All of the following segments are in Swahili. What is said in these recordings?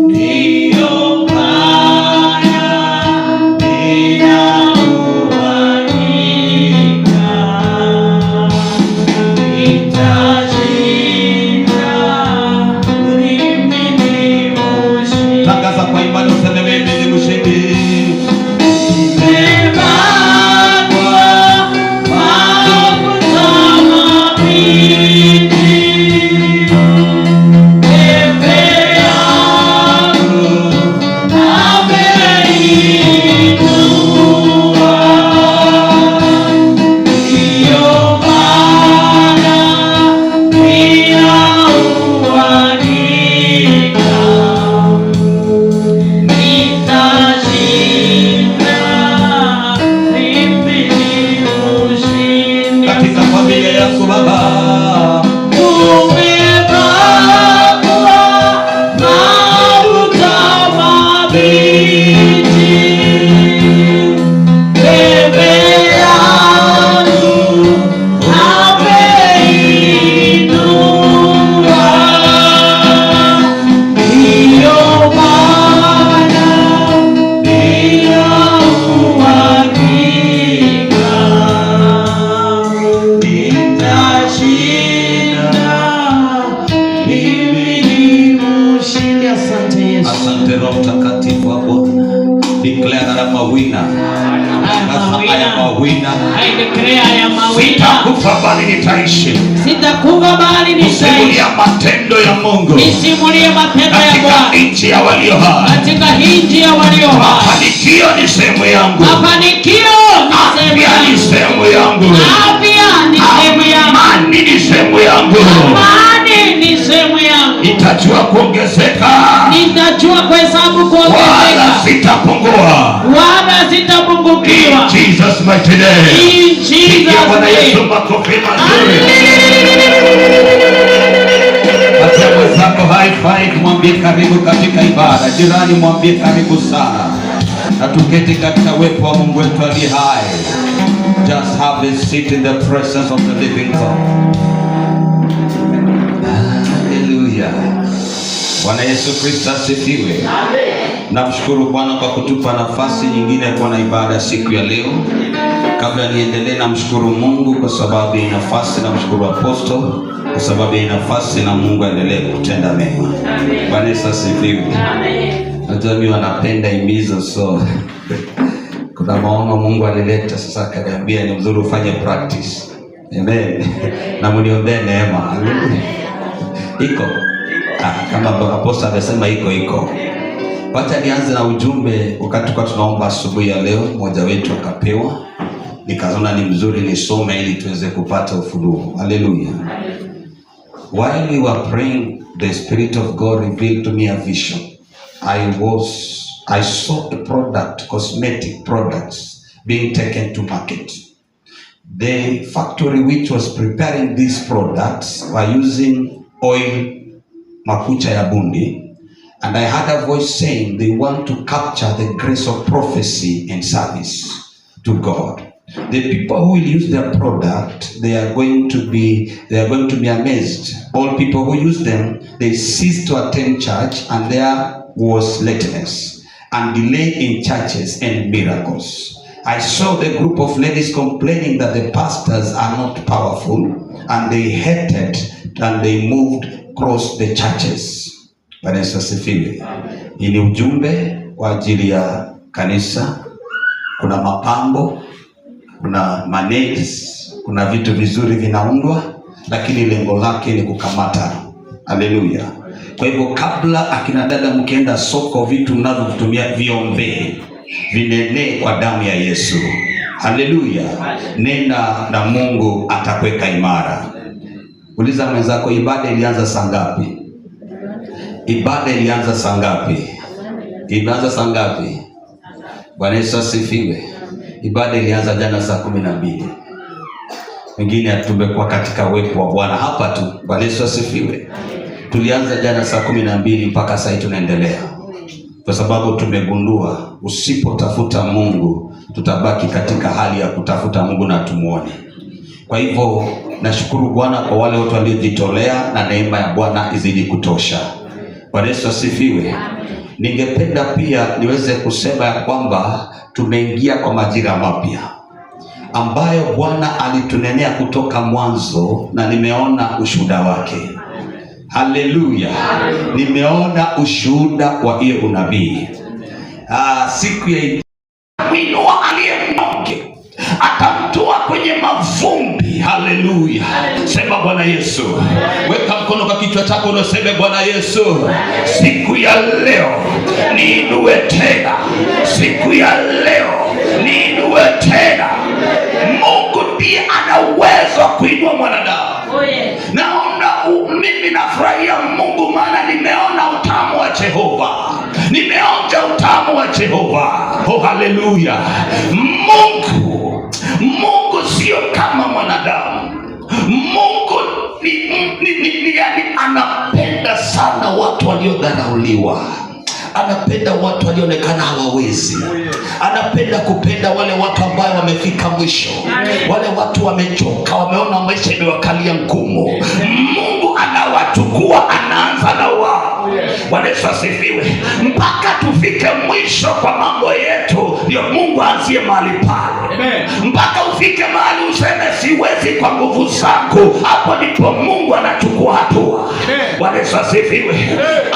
Ndiyo maana nina uhakika nitashinda, mimi ni mshindi. Tangaza kwa imani useme mimi ni mshindi. Nimepakwa mafuta mabichi, pembe yangu ameinua. Ndiyo maana nina uhakika nitashinda, mimi ni mshindi. Katika familia yako baba. Tumepakwa mafuta mabichi, pembe yangu ameinua. Ndiyo maana nina uhakika nitashinda, mimi ni mshindi. Asante Yesu. Asante Roho Mtakatifu wa Bwana. Declare that I'm a winner. I am a Sasa I am a winner. winner. I declare I am a winner. Sitakufa bali nitaishi. Sitakufa bali nitaishi. Kusimulia matendo ya Mungu Nisimulie matendo ya katika Bwana nchi ya walio hai. katika nchi ya walio hai. Mafanikio ni sehemu yangu. Mafanikio ni sehemu Afya ni yangu. sehemu yangu. Afya ni sehemu yangu. Amani ni sehemu yangu. Amani ni sehemu yangu. Nitajua kuongezeka Nitajua kuhesabu wala kuongezeka, sitapungua. wala sitapungukiwa. In Jesus mighty name. In Jesus' Pigia Bwana Yesu name. makofi mazuri. Patia mwenzako high five, mwambie karibu katika ibada. Jirani mwambie karibu sana, na tuketi katika uwepo wa Mungu wetu aliye hai. Just have a seat in the presence of the living God. Hallelujah. Bwana Yesu Kristo asifiwe. Namshukuru Bwana kwa kutupa nafasi nyingine ya kuwa na ibada siku ya leo. Kabla niendelee, namshukuru Mungu kwa sababu ya nafasi, namshukuru Apostle kwa sababu ya nafasi, na Mungu aendelee kutenda mema. Bwana Yesu asifiwe. Najua mimi wanapenda imizo, so kuna maono Mungu alileta, sasa akaniambia ni mzuri ufanye practice. Amen. Na mniombee neema. Haleluya. Iko kama apostle amesema iko iko. Wacha nianze na ujumbe. Wakati tulikuwa tunaomba asubuhi ya leo, mmoja wetu akapewa, nikaona ni mzuri nisome ili tuweze kupata ufunuo. Haleluya. While we were praying, the Spirit of God revealed to me a vision. I saw a product, cosmetic products, being taken to market. The factory which was preparing these products were using oil makucha ya bundi, and I had a voice saying they want to capture the grace of prophecy and service to God. The people who will use their product, they are going to be amazed. All people who use them, they ceased to attend church, and there was lateness and delay in churches and miracles. I saw the group of ladies complaining that the pastors are not powerful, and they hated and they moved across the churches. Bwana Yesu asifiwe. Hii ni ujumbe kwa ajili ya kanisa. Kuna mapambo, kuna manails, kuna vitu vizuri vinaundwa, lakini lengo lake ni kukamata. Haleluya! Kwa hivyo kabla akina dada mkienda soko, vitu mnavyovitumia viombee, vinenee kwa damu ya Yesu. Haleluya! Nenda na Mungu atakuweka imara. Uliza mwenzako, ibada ilianza saa ngapi? Ibada ilianza saa ngapi? Imeanza saa ngapi? Bwana Yesu asifiwe. Ibada ilianza jana saa 12. Wengine tumekuwa katika uwepo wa Bwana hapa tu. Bwana Yesu asifiwe. Tulianza jana saa 12 mpaka saa hii tunaendelea, kwa sababu tumegundua usipotafuta Mungu tutabaki katika hali ya kutafuta Mungu na tumuone. Kwa hivyo nashukuru Bwana kwa wale wote waliojitolea, na neema ya Bwana izidi kutosha. Bwana Bwana Yesu asifiwe. Ningependa pia niweze kusema ya kwamba tumeingia kwa majira mapya ambayo Bwana alitunenea kutoka mwanzo, na nimeona ushuhuda wake. Haleluya! Nimeona ushuhuda wa hiyo unabii. Siku ya mwinua aliye mnyonge, atamtoa kwenye mavumbi. Haleluya! Sema Bwana Yesu. Weka mkono kwa kichwa chako na useme Bwana Yesu, siku ya leo niinue tena, siku ya leo niinue tena. Mungu ndiye ana uwezo wa kuinua mwanadamu. Oh, yes. Naona mimi nafurahia Mungu, maana nimeona utamu wa Jehova, nimeonja utamu wa Jehova. Oh, haleluya! Mungu sio kama mwanadamu. Mungu ni yani, anapenda sana watu waliodharauliwa, anapenda watu walioonekana hawawezi, anapenda kupenda wale watu ambao wamefika mwisho, wale watu wamechoka, wameona maisha imewakalia ngumu. Mungu anawachukua, anaanza na wao. Bwana Yesu asifiwe. Mpaka tufike mwisho kwa mambo yetu, ndio Mungu aanzie mahali pale. Mpaka ufike mahali useme siwezi kwa nguvu zangu, hapo ndipo Mungu anachukua hatua. Bwana Yesu asifiwe.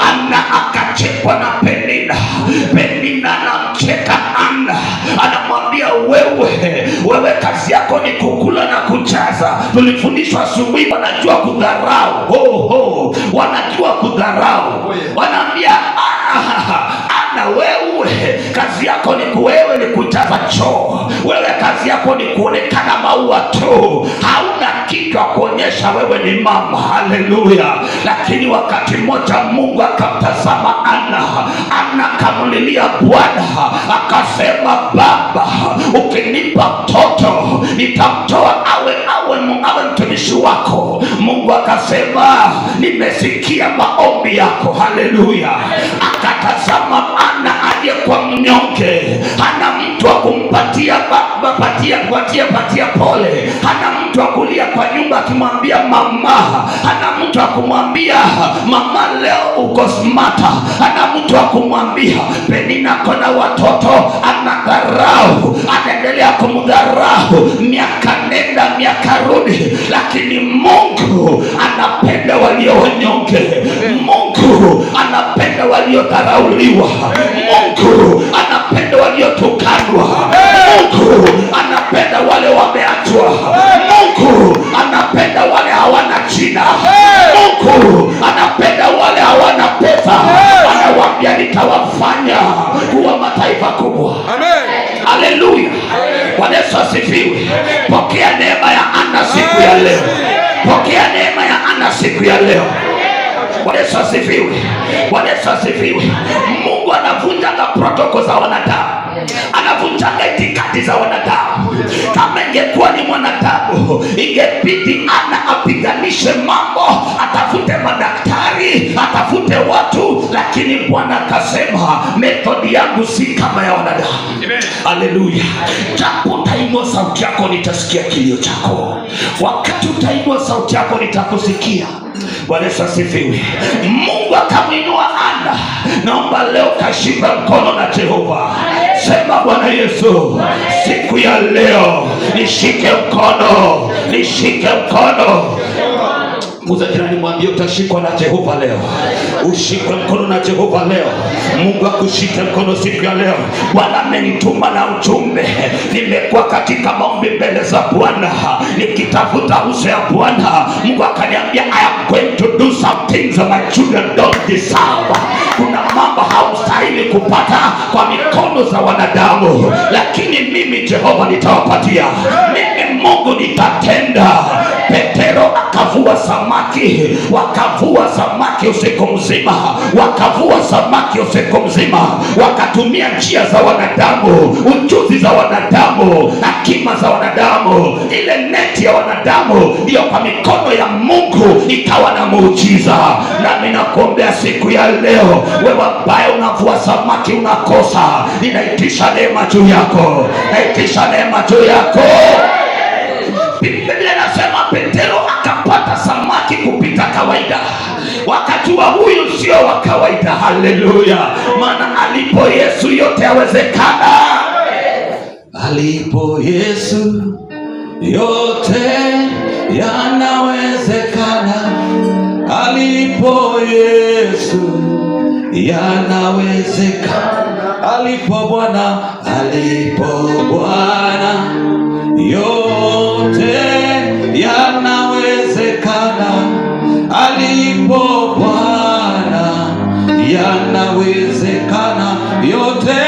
Ana akachekwa na Penina. Penina anamcheka Ana, anamwambia wewe kazi yako ni kukula na kujaza. Tulifundishwa asubuhi, wanajua kudharau. Ho, ho, wanajua kudharau. Wanaambia Ana, wewe kazi yako ni wewe ni kujaza choo, wewe kazi yako ni kuonekana maua tu, hauna kichwa kuonyesha wewe ni mama. Haleluya! Lakini wakati mmoja Mungu akamtazama Ana, Ana akamlilia Bwana akasema, Baba, ukinipa mtoto nitamtoa awe mtumishi wako. Mungu akasema, nimesikia maombi yako. Haleluya! Akatazama Ana aliyekuwa mnyonge, hana mtu wa kumpatia patia, patia, patia pole, hana mtu wa kulia kwa nyumba akimwambia mama, hana mtu wa kumwambia mama leo uko smart, hana mtu wa kumwambia. Penina kona watoto, anadharau, anaendelea kumdharau, miaka nenda miaka rudi, lakini Mungu anapenda walio wanyonge. Mungu anapenda waliodharauliwa. Mungu anapenda waliotukanwa. Mungu anapenda wale wameachwa. Mungu anapenda wale hawana jina. Mungu anapenda wale hawana pesa. Anawaambia nitawafanya kuwa mataifa kubwa. Haleluya! Bwana Yesu asifiwe. Pokea neema ya Ana siku ya leo. Pokea neema ya Ana siku ya leo. Bwana Yesu asifiwe. Bwana Yesu asifiwe. Mungu anavunjaga protocol za wanadamu, anavunjaga itikadi za wanadamu. Kama ingekuwa ni mwanadamu, ingebidi Ana apiganishe mambo, atafute madaktari, atafute watu, lakini Bwana akasema method yangu si kama ya wanadamu. Haleluya! Japo utainua sauti yako, nitasikia kilio chako. Wakati utainua sauti yako, nitakusikia. Bwana Yesu asifiwe. Mungu akamwinua Ana. Naomba leo kashika mkono na Jehova, sema Bwana Yesu, siku ya leo nishike mkono, nishike mkono. Muza jirani, mwambie utashikwa na Jehova leo, ushikwe mkono na Jehova leo. Mungu akushike mkono siku ya leo. Bwana amenituma na ujumbe. Nimekuwa katika maombi mbele za Bwana nikitafuta uso ya Bwana. Mungu akaniambia I am going to do some things that my children don't deserve. Kuna mambo haustahili kupata kwa mikono za wanadamu, lakini mimi Jehova nitawapatia. Mimi Mungu nitatenda. Petero akavua samaki, wakavua samaki usiku mzima, wakavua samaki usiku mzima, wakatumia njia za wanadamu, ujuzi za wanadamu, hekima za wanadamu, ile neti ya wanadamu ndiyo kwa mikono ya Mungu ikawa na muujiza. Nami nakuombea siku ya leo, wewe ambaye unavua samaki unakosa, ninaitisha neema juu yako, naitisha neema juu yako. Biblia inasema Petero akapata samaki kupita kawaida. Wakajua huyu sio wa kawaida. Haleluya! Maana alipo Yesu yote yawezekana. Alipo Yesu yote yanawezekana. Alipo Yesu yanawezekana. Alipo Bwana, alipo Bwana yote yanawezekana. Alipo Bwana yanawezekana yote,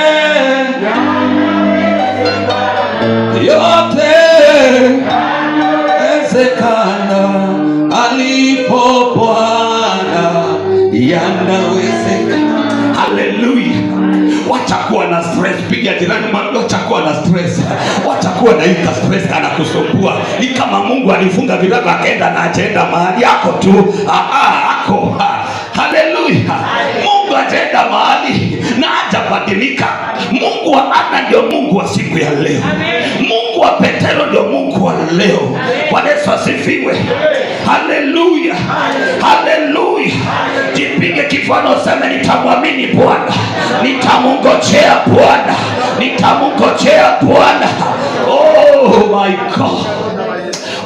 yote wezekana. Alipo Bwana yanawezekana. Haleluya! Wacha kuwa na stress. Piga jirani mwambie, wacha kuwa na stress, wacha kuwa na hii stress anakusumbua. Ni kama Mungu alifunga virago akaenda na ajenda mahali yako tu. Ah, ah, ako. Haleluya! Mungu ajaenda mahali na hajabadilika. Mungu wa Ana ndio Mungu wa siku ya leo. Mungu wa Petero ndio Mungu wa leo. Bwana Yesu asifiwe. Haleluya, haleluya. Jipige kifuani useme, nitamwamini Bwana, nitamungojea Bwana, nitamungojea Bwana. Oh my God,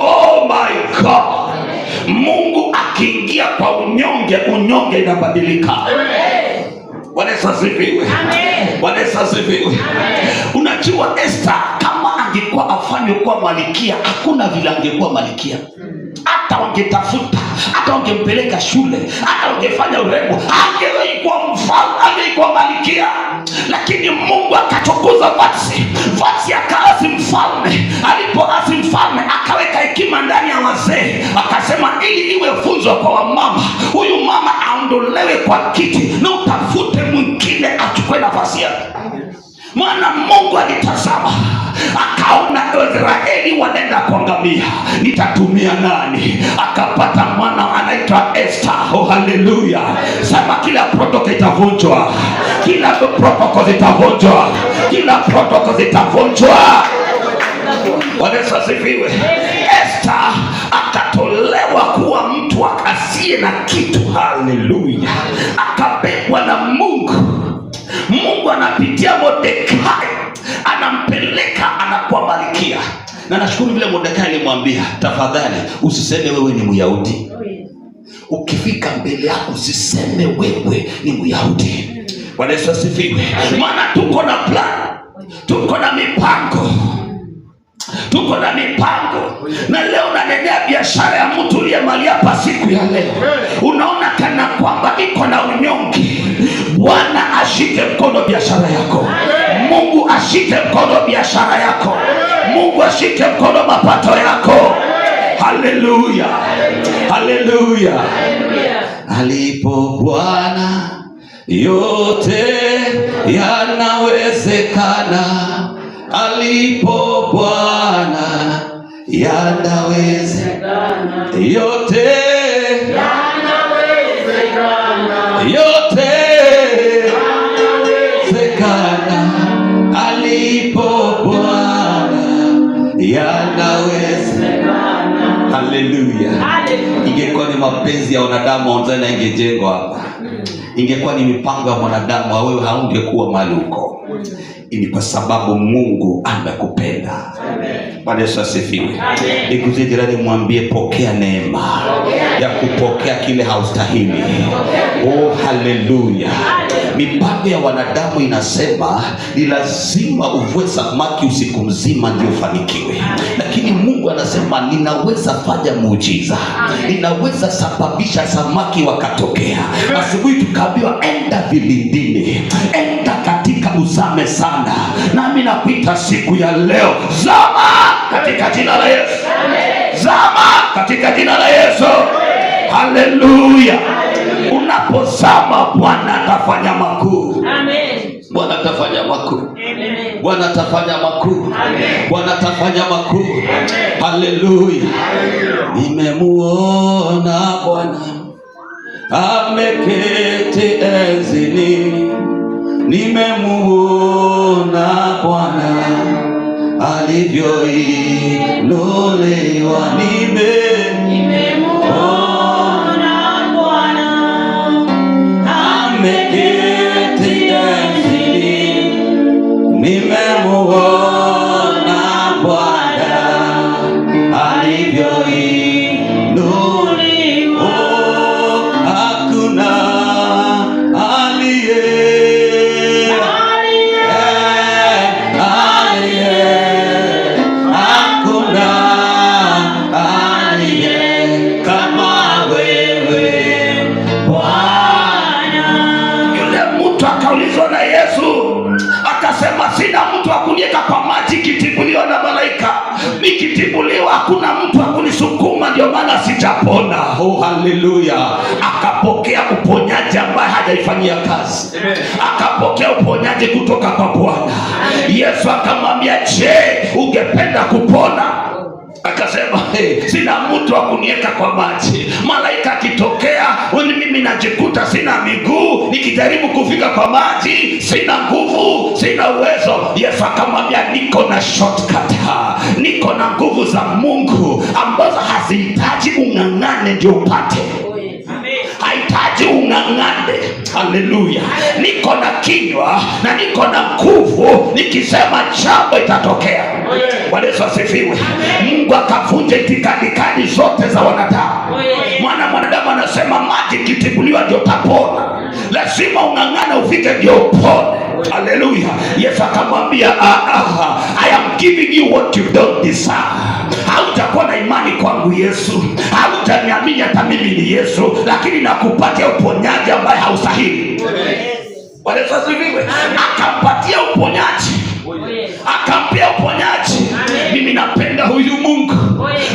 oh my God. Mungu akiingia kwa unyonge, unyonge inabadilika. Bwana Yesu asifiwe. Bwana Yesu asifiwe. Unajua Esther kama angekuwa afanywe kuwa malikia, hakuna vile angekuwa malikia. Hata wangetafuta, hata wangempeleka shule, hata wangefanya urembo, angekuwa mfalme, angekuwa malikia. Lakini Mungu akachokoza Vashti. Vashti akaasi mfalme. Alipoasi mfalme, akaweka hekima ndani ya wazee, akasema ili iwe funzo kwa wamama, huyu mama aondolewe kwa kiti na utafute mwingine achukue nafasi yake. Maana Mungu alitazama akaona Israeli wanaenda kuangamia, nitatumia nani? Akapata mwana anaitwa Esther. Oh, haleluya! Sema kila protocol itavunjwa, kila protocol zitavunjwa, kila protocol zitavunjwa. Bwana Yesu asifiwe. Esther akatolewa kuwa mtu asiye na kitu. Haleluya! Akabebwa na Mungu. Mungu anapitia Mordekai, anampeleka anakuwa malkia. Na nashukuru vile Mordekai alimwambia, tafadhali usiseme wewe ni Myahudi. Ukifika mbele yako usiseme wewe ni Myahudi. Bwana Yesu asifiwe. Maana tuko na plan, tuko na mipango, tuko na mipango. Na leo nanenea biashara ya mtu uliye mahali hapa siku ya leo, unaona kana kwamba iko na unyonge. Bwana ashike mkono biashara yako. Mungu ashike mkono biashara yako. Mungu ashike mkono mapato yako. Haleluya, haleluya. Alipo Bwana yote yanawezekana. Alipo Bwana yanawezekana yote, yote wezekana. Alipo Bwana yanawezekana. Haleluya! Ingekuwa ni mapenzi ya wanadamu, Tanzania ingejengwa hapa. Ingekuwa ni mipango ya mwanadamu, wewe haungekuwa mahali uko. Ni kwa sababu Mungu amekupenda. Bwana Yesu asifiwe. Nikuzie jirani, mwambie pokea neema ya kupokea kile haustahili. Oh, haleluya! Mipango ya wanadamu inasema ni lazima uvue samaki usiku mzima ndio ufanikiwe, lakini Mungu anasema ninaweza fanya muujiza, ninaweza sababisha samaki wakatokea. Asubuhi tukaambiwa enda vilindini, enda katika uzame sana. Nami nakuita siku ya leo, zama katika jina la Yesu, zama katika jina la Yesu. Haleluya! Unapozama Bwana atafanya makuu. Bwana atafanya makuu. Bwana atafanya makuu. Bwana atafanya makuu. Haleluya. Nimemuona Bwana ameketi enzini, nimemuona Bwana alivyoinuliwa, Nimemuona Bwana. Nimemuona Bwana alivyoinuliwa. Oh, hakuna aliye aliye, hakuna aliye kama wewe, Bwana. Yule mtu akaulizwa na Yesu, akasema, "Sina mtu akuniweka kwa maji nikitibuliwa na malaika. Nikitibuliwa hakuna mtu akunisukuma, ndio maana sijapona." Oh, haleluya! Akapokea uponyaji ambaye hajaifanyia kazi, akapokea uponyaji kutoka kwa Bwana. Yesu akamwambia, "Je, ungependa kupona?" Akasema, "Hey, sina mtu wa kuniweka kwa maji. Malaika akitokea, mimi najikuta sina miguu, nikijaribu kufika kwa maji sina nguvu, sina uwezo." Yesu akamwambia, "Niko na shortcut, niko na nguvu za Mungu ambazo hazihitaji ung'ang'ane ndio upate, hahitaji ung'ang'ane." Haleluya! "Niko na kinywa na niko na nguvu, nikisema jambo itatokea." Bwana Yesu asifiwe. Mungu akavunja itikadi kali zote za wanadamu. Mwana mwanadamu anasema maji ikitibuliwa ndio utapona, lazima ung'ang'ane ufike ndio upone. Haleluya! Yesu akamwambia, "Ah, ah, I am giving you what you don't deserve. Hautakuwa na imani kwangu Yesu, hautaniamini hata mimi ni Yesu, lakini nakupatia uponyaji ambaye haustahili." Bwana Yesu asifiwe. Akampatia uponyaji, akampea uponyaji. Mimi napenda huyu Mungu,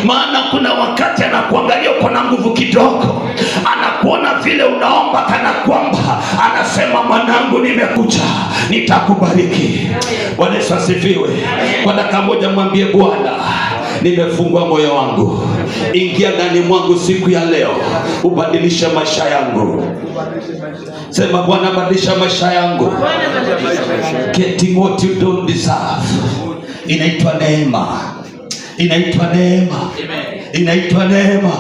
maana kuna wakati anakuangalia uko na nguvu kidogo, anakuona vile unaomba kana kwamba anasema, "Mwanangu, nimekuja, nitakubariki." Bwana Yesu asifiwe. Kwa dakika moja mwambie Bwana, "Nimefungua moyo wangu, ingia ndani mwangu siku ya leo, ubadilishe maisha yangu." Sema, "Bwana, badilisha maisha yangu." Getting what you don't deserve inaitwa neema, inaitwa neema, inaitwa neema.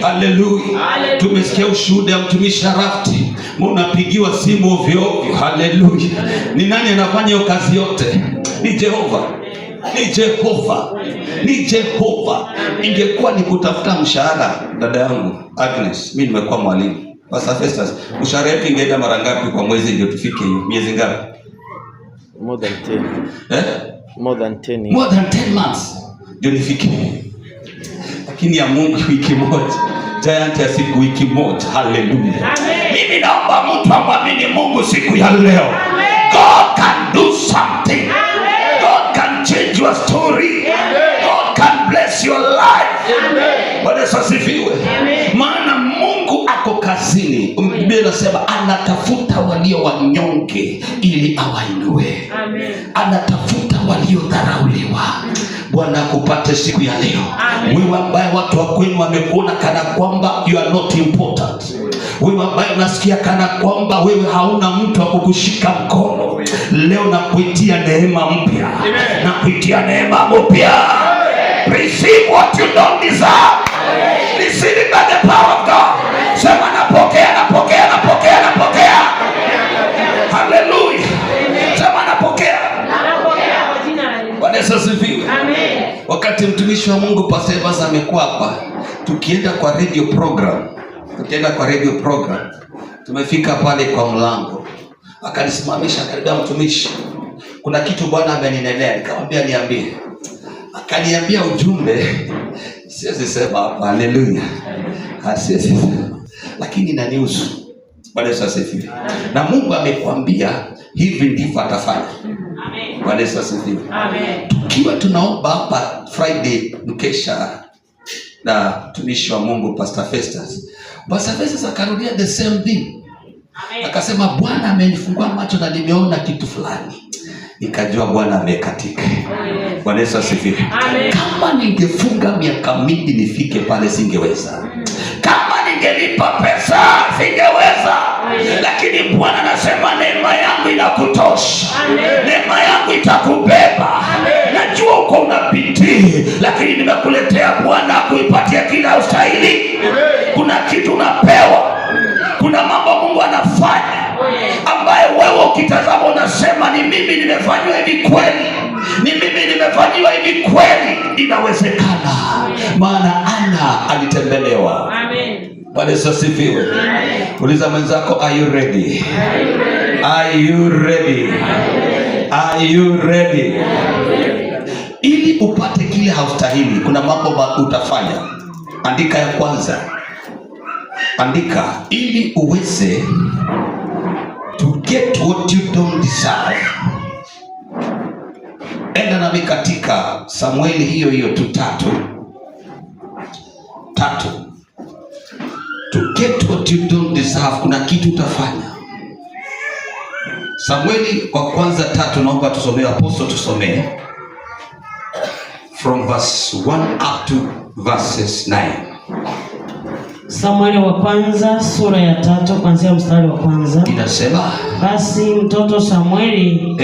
Haleluya! Tumesikia ushuhuda ya mtumishi Rafti, munapigiwa simu ovyo ovyo. Haleluya! Ni nani anafanya hiyo kazi yote? Ni Jehova, ni Jehova, ni Jehova. Ingekuwa ni kutafuta mshahara, dada yangu Agnes, mi nimekuwa mwalimu. Pastor Festus, mshahara yetu ingeenda mara ngapi kwa mwezi ndio tufike hiyo? Miezi ngapi? More than 10. Eh? More than 10 years. More than 10 months ndio nifike, lakini ya Mungu wiki moja, giant ya siku wiki moja. Haleluya! Mimi naomba mtu amwamini Mungu siku ya leo. God can do something. God can change your story. God can bless your life. Bwana Yesu asifiwe. Maana Mungu ako kazini. Biblia inasema anatafuta walio wanyonge ili awainue, anatafuta waliodharauliwa. Bwana akupate siku ya leo, wewe ambaye watu wa kwenu wamekuona kana kwamba you are not important, wewe ambaye unasikia kana kwamba wewe hauna mtu wa kukushika mkono, leo nakuitia neema mpya, Nakuitia neema mpya. Receive what you don't deserve. Receive it by the power of God. Sema, "Napokea, napokea, napokea, napokea." Haleluya. Sema, "Napokea." Bwana Yesu asifiwe. Wakati mtumishi wa Mungu Pastor Evans amekuwa hapa, tukienda kwa radio program, tukienda kwa radio program, tumefika pale kwa mlango, akanisimamisha, akaniambia, "Mtumishi, kuna kitu Bwana ameninenea." Nikamwambia, "Niambie." Akaniambia ujumbe, siwezi sema hapa, haleluya, siwezi sema, lakini inanihusu. Bwana Yesu asifiwe. Na Mungu amekwambia hivi ndivyo atafanya. Bwana Yesu asifiwe. Tukiwa tunaomba hapa Friday mkesha na mtumishi wa Mungu Pastor Festus, Pastor Festus akarudia the same thing, akasema, "Bwana amenifungua macho na nimeona kitu fulani, nikajua Bwana amekatika." Bwana Yesu asifiwe. Kama ningefunga miaka mingi nifike pale singeweza, Kama ningelipa pesa singeweza, lakini Bwana anasema neema yangu inakutosha, neema yangu itakubeba. Najua uko una bidii, lakini nimekuletea Bwana kuipatia kila ustahili. Kuna kitu unapewa, kuna mambo Mungu anafanya ambaye wewe ukitazama unasema, "Ni mimi nimefanywa hivi kweli?" Ni mimi nimefanyiwa hivi kweli? Inawezekana, maana Ana alitembelewa. Amen. Bwana Yesu asifiwe. Uliza mwenzako, are you ready? Are you ready? Are you ready? Ili upate kile haustahili, kuna mambo utafanya. Andika ya kwanza, andika ili uweze to get what you don't deserve. Enda nami katika Samueli hiyo hiyo tu 3:3. To get what you don't deserve, kuna kitu utafanya. Samueli wa kwanza 3, naomba tusomee, apostle tusomee from verse 1 up to verses 9. Samueli wa kwanza sura ya 3 kuanzia mstari wa kwanza. Inasema, Basi mtoto Samueli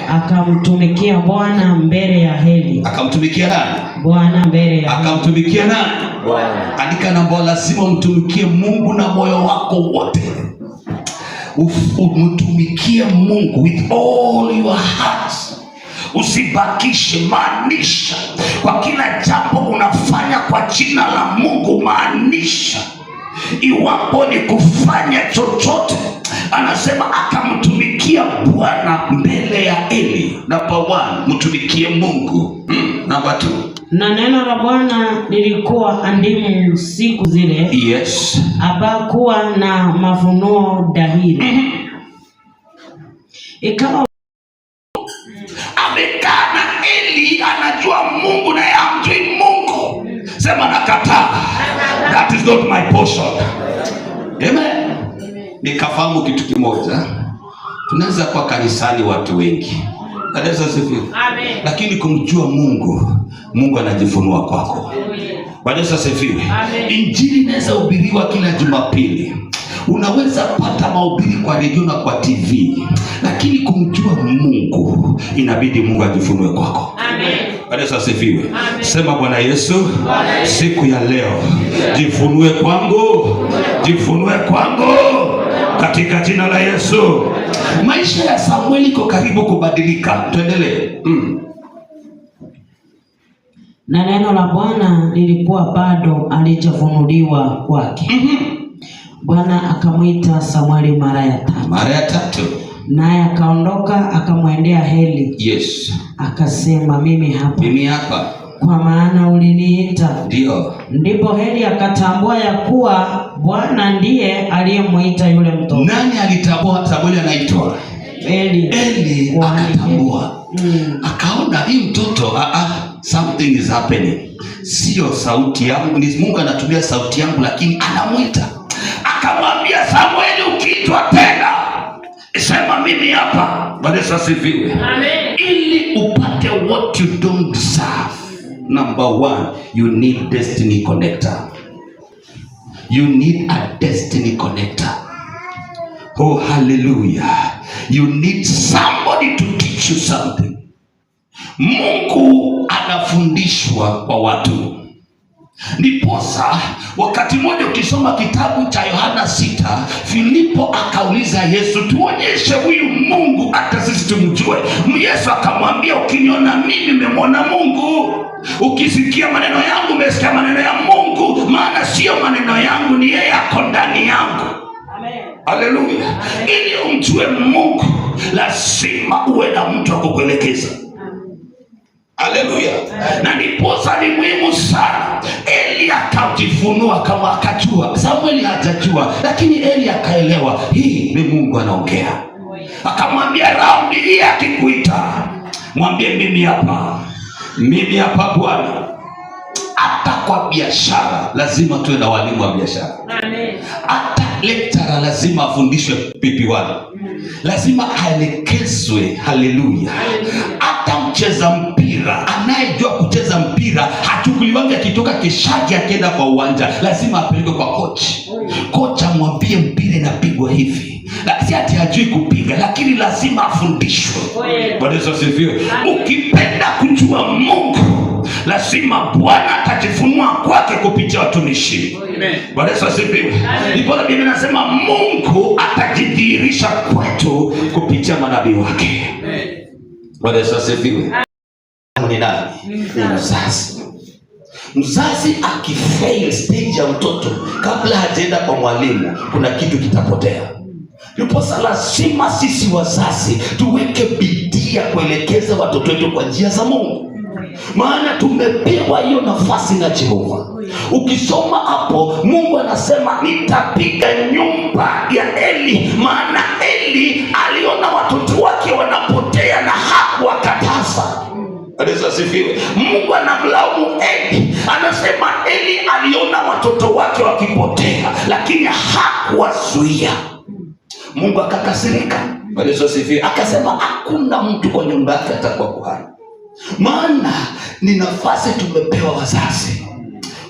akamtumikia Bwana mbele ya Heli. Akamtumikia nani? Bwana mbele ya Heli. Akamtumikia nani? Bwana. Andika namba, lazima umtumikie Mungu na moyo wako wote. Umtumikie Mungu with all your heart. Usibakishe, maanisha kwa kila jambo unafanya kwa jina la Mungu, maanisha iwapo ni kufanya chochote. Anasema akamtumikia Bwana mbele ya Eli. Number one, mtumikie Mungu. Number two. Na neno la Bwana lilikuwa adimu siku zile, hapakuwa na mafunuo dhahiri. Ikawa Amekaa na Eli, anajua Mungu naye hamjui Mungu. Sema nakataa, that is not my portion. Amen. Nikafahamu kitu kimoja, tunaweza kuwa kanisani watu wengi, Bwana Yesu asifiwe, Amen. lakini kumjua Mungu, Mungu anajifunua kwako. Bwana Yesu asifiwe. Amen. Injili inaweza hubiriwa kila Jumapili, unaweza pata mahubiri kwa redio na kwa TV, lakini kumjua Mungu inabidi Mungu ajifunue kwako. Amen. Bwana Yesu asifiwe. Amen. Sema Bwana Yesu, siku ya leo jifunue kwangu, jifunue kwangu katika jina la Yesu. Maisha ya Samueli iko karibu kubadilika. Tuendelee. Na neno la Bwana lilikuwa bado halijafunuliwa kwake. Bwana akamwita Samueli mara ya tatu, Mara ya tatu. Naye akaondoka akamwendea Heli, akasema, mimi hapa, Mimi hapa. Kwa maana uliniita. Ndipo Heli akatambua ya kuwa Bwana ndiye aliyemwita yule mtoto. Nani alitambua Samueli anaitwa? Eli. Eli Kuhani. akatambua. Akaona hii mtoto, something is happening. Sio sauti yangu, ni Mungu anatumia sauti yangu, lakini anamwita. Akamwambia Samueli, ukiitwa tena sema mimi hapa. Bwana Yesu asifiwe. Amen. Ili upate what you don't deserve, number one, you need destiny connector. You need a destiny connector. Oh, hallelujah. You need somebody to teach you something. Mungu anafundishwa kwa watu. Ndiposa wakati mmoja ukisoma kitabu cha Yohana 6, Filipo akauliza Yesu, tuonyeshe huyu Mungu hata sisi tumjue. Yesu akamwambia, ukiniona mimi umemwona Mungu, ukisikia maneno yangu umesikia maneno ya Mungu, maana sio maneno yangu, ni yeye ako ndani yangu. Haleluya! Ili umjue Mungu lazima uwe na mtu wa kukuelekeza. Haleluya! Na ndiposa ni muhimu sana. Eli akajifunua kama akajua, Samueli hajajua, lakini Eli akaelewa hii ni Mungu anaongea. Akamwambia raundi hii akikuita, mwambie mimi hapa, mimi hapa Bwana. Hata kwa biashara lazima tuwe na walimu wa biashara. Hata lecturer lazima afundishwe PP1, lazima aelekezwe. Haleluya! Hata mcheza mpira anayejua kucheza mpira hachukuliwangi akitoka kishaki akienda kwa uwanja, lazima apelekwe kwa coach. Kocha amwambie mpira inapigwa hivi, si ati hajui kupiga, lakini lazima afundishwe. Bwana Yesu asifiwe. Ukipenda kujua Mungu lazima Bwana atajifunua kwake kupitia watumishi. Bwana Yesu asifiwe. Ndipo Biblia inasema Mungu atajidhihirisha kwetu kupitia manabii wake. Bwana Yesu asifiwe. ni nani? Ni mzazi. Mzazi akifail stage ya mtoto kabla hajaenda kwa mwalimu, kuna kitu kitapotea. Ndiposa lazima sisi wazazi tuweke bidii ya kuelekeza watoto wetu kwa njia za Mungu, maana tumepewa hiyo nafasi na Jehova. Ukisoma hapo, Mungu anasema nitapiga nyumba ya Eli, maana Eli aliona watoto wake wanapotea na hakuwakataza. Yesu asifiwe. Mungu anamlaumu Eli, anasema Eli aliona watoto wake wakipotea, lakini hakuwazuia. Mungu akakasirika. Yesu asifiwe. Akasema hakuna mtu kwa nyumba yake atakuwa kuhani, maana ni nafasi tumepewa wazazi.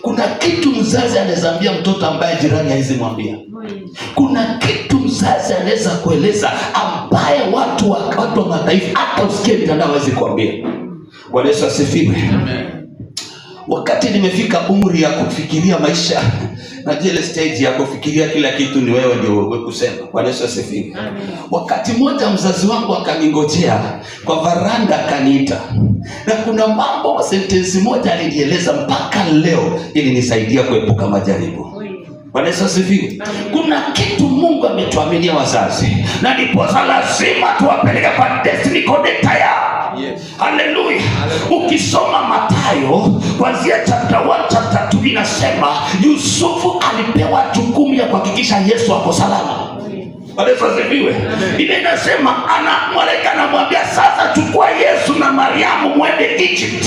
Kuna kitu mzazi anaweza ambia mtoto ambaye jirani hawezi mwambia. Kuna kitu mzazi anaweza kueleza ambaye watu wa mataifa hata usikie mitandao hawezi kuambia. Bwana Yesu asifiwe. Wakati nimefika umri ya kufikiria maisha, na ile stage ya kufikiria kila kitu ni wewe ndio wewe kusema. Bwana Yesu asifiwe. Wakati mmoja mzazi wangu akaningojea kwa varanda, akaniita, na kuna mambo, sentensi moja alinieleza mpaka leo ilinisaidia kuepuka majaribu. Bwana Yesu asifiwe. Kuna kitu Mungu ametuaminia wazazi, na ndiposa lazima tuwapeleke kwa destiny connector yao. Yes. Haleluya. Ukisoma Mathayo kuanzia chapter 1 chapter 2 inasema Yusufu alipewa jukumu ya kuhakikisha Yesu ako salama. Bwana Yesu asifiwe. Biblia inasema malaika anamwambia sasa, chukua Yesu na Mariamu mwende Egypt,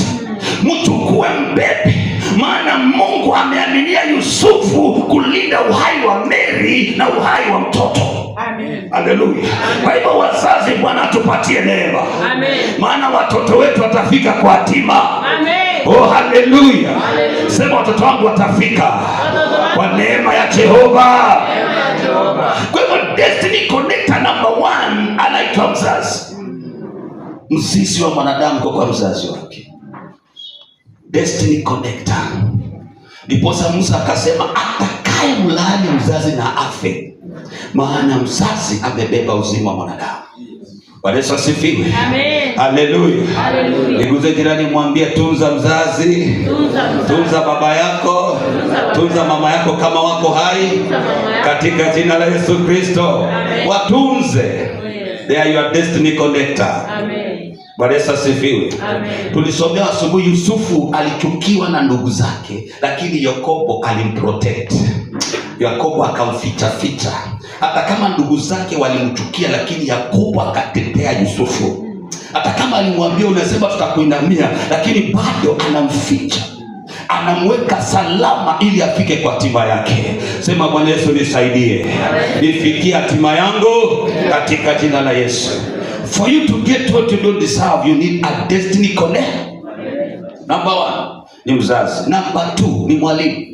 mchukue mbebe, maana Mungu ameaminia Yusufu kulinda uhai wa Mary na uhai wa mtoto. Amen. Haleluya. Kwa hivyo wazazi, Bwana atupatie neema. Amen. Maana watoto wetu watafika kwa hatima. Amen. Oh, haleluya. Sema watoto wangu watafika kwa neema ya Jehova. Kwa hivyo destiny connector number 1 anaitwa mzazi. Mzizi wa mwanadamu kwa mzazi wake. Destiny connector. Ndiposa Musa akasema atakaye mlaani mzazi na afe, maana mzazi amebeba uzima wa mwanadamu. Bwana Yesu asifiwe. Amen. Haleluya. Haleluya. Niguze jirani, mwambie tunza mzazi, tunza baba yako, tunza mama yako kama wako hai, katika jina la Yesu Kristo. Watunze. They are your destiny connector. Amen. Bwana Yesu asifiwe. Amen. Tulisomea asubuhi, Yusufu alichukiwa na ndugu zake, lakini Yakobo alimprotect. Yakobo akamficha ficha. Hata kama ndugu zake walimchukia, lakini Yakobo akatetea Yusufu. Hata kama alimwambia unasema tutakuinamia, lakini bado anamficha, anamweka salama ili afike kwa hatima yake. Sema Bwana Yesu nisaidie, nifikie hatima yangu katika jina la Yesu. For you to get what you don't deserve, you need a destiny connect. Number 1 ni mzazi. Number 2 ni mwalimu.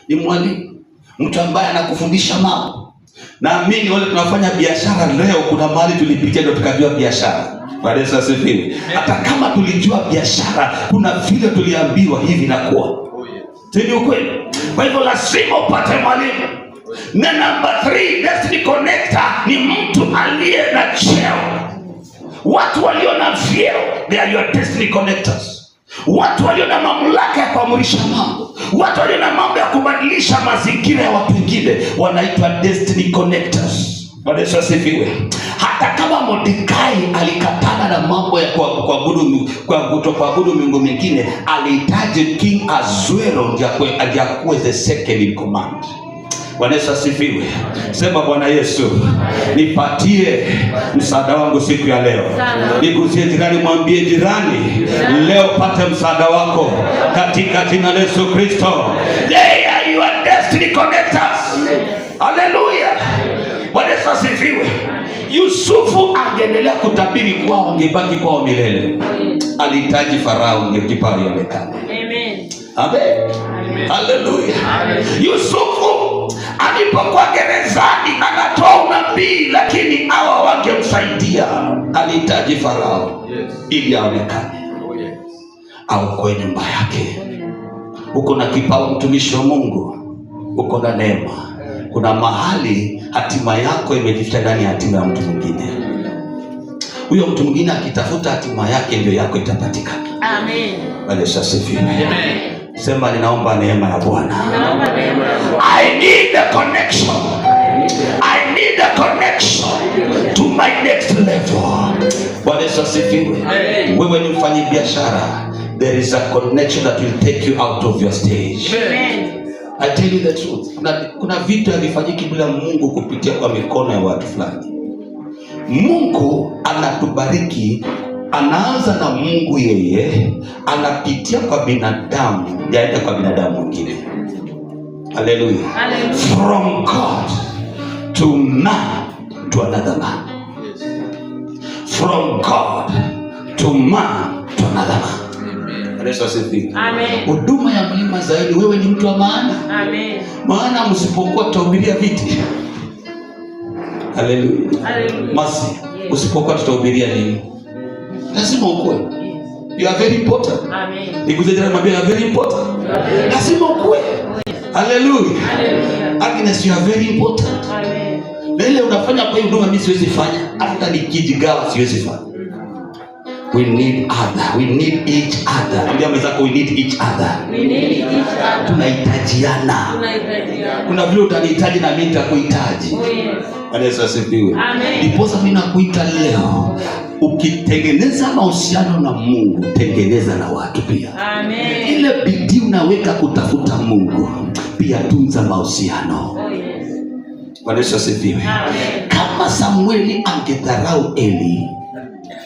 Ni mwalimu, mtu ambaye anakufundisha mambo. Naamini wale tunafanya biashara leo, kuna mahali tulipitia ndio tukajua biashara. Bwana Yesu asifiwe. Hata kama tulijua biashara, kuna vile tuliambiwa hivi na kuwa. Si ni ukweli? Kwa hivyo lazima upate mwalimu. Na number 3, destiny connector ni mtu aliye na cheo. Watu walio na vyeo, they are your destiny connectors. Watu walio na mamlaka ya kuamurisha mambo, watu walio na mambo ya kubadilisha mazingira ya watu wengine wanaitwa destiny connectors. Bwana Yesu asifiwe. Hata kama Mordekai alikatana na mambo ya kuabudu miungu mingine, alihitaji King Ahasuerus ndiye akuwe the second in command. Bwana Yesu asifiwe. Sema Bwana Yesu, nipatie msaada wangu siku ya leo. Nigusie jirani, mwambie jirani, leo pate msaada wako katika jina la Yesu Kristo. They are your destiny connectors. Hallelujah. Bwana Yesu asifiwe. Yusufu angeendelea kutabiri kwao, angebaki kwao milele. Alihitaji Farao ndio kipawa ionekane. Amen. Amen. Hallelujah. Yusufu alipokuwa gerezani anatoa unabii, lakini hawa wangemsaidia. Alihitaji Farao ili aonekane, aokoe nyumba yake. Uko na kipawa, mtumishi wa Mungu, uko na neema. Kuna mahali hatima yako imejificha ndani ya hatima ya mtu mwingine. Huyo mtu mwingine akitafuta hatima yake, ndio yako itapatikana. Amen. Bwana Yesu asifiwe. Sema, ninaomba neema ya Bwana. Naomba neema ya Bwana. I need a connection. I need a connection to my next level. Bwana Yesu asifiwe. Wewe ni mfanyabiashara. There is a connection that will take you out of your stage. Amen. I tell you the truth. Kuna vitu havifanyiki bila Mungu kupitia kwa mikono ya watu fulani. Mungu anatubariki, anaanza na Mungu yeye, anapitia kwa binadamu, yaenda kwa binadamu mwingine. Haleluya. Hallelujah. From God to man to another man. From God to man to another man. Bwana Yesu asifiwe. Amen. Huduma ya Mlima Zayuni, wewe ni mtu wa maana. Amen. Maana msipokuwa tutahubiria viti. Haleluya. Hallelujah. Masi, Yes. usipokuwa tutahubiria nini? Lazima ukue. Yes. You are very important. Amen. Niguze jirani mwambie you are very important. Lazima ukue. Haleluya. Hallelujah. Agnes, you are very important. Amen. Na ile unafanya kwa hii huduma mimi siwezi fanya. Hata nikijigawa siwezi fanya. We need other. We need each other. Ambia mwenzako we need each other. We need each other. Tunahitajiana. Tunahitajiana. Kuna vile utanihitaji na mimi nitakuhitaji. Oh, yes. Bwana Yesu asifiwe. Amen. Ndiposa mimi nakuita leo, ukitengeneza mahusiano na Mungu, tengeneza na watu pia. Amen. Ile bidii unaweka kutafuta Mungu, pia tunza mahusiano. Oh, yes. Bwana Yesu asifiwe. Amen. Kama Samueli angedharau Eli,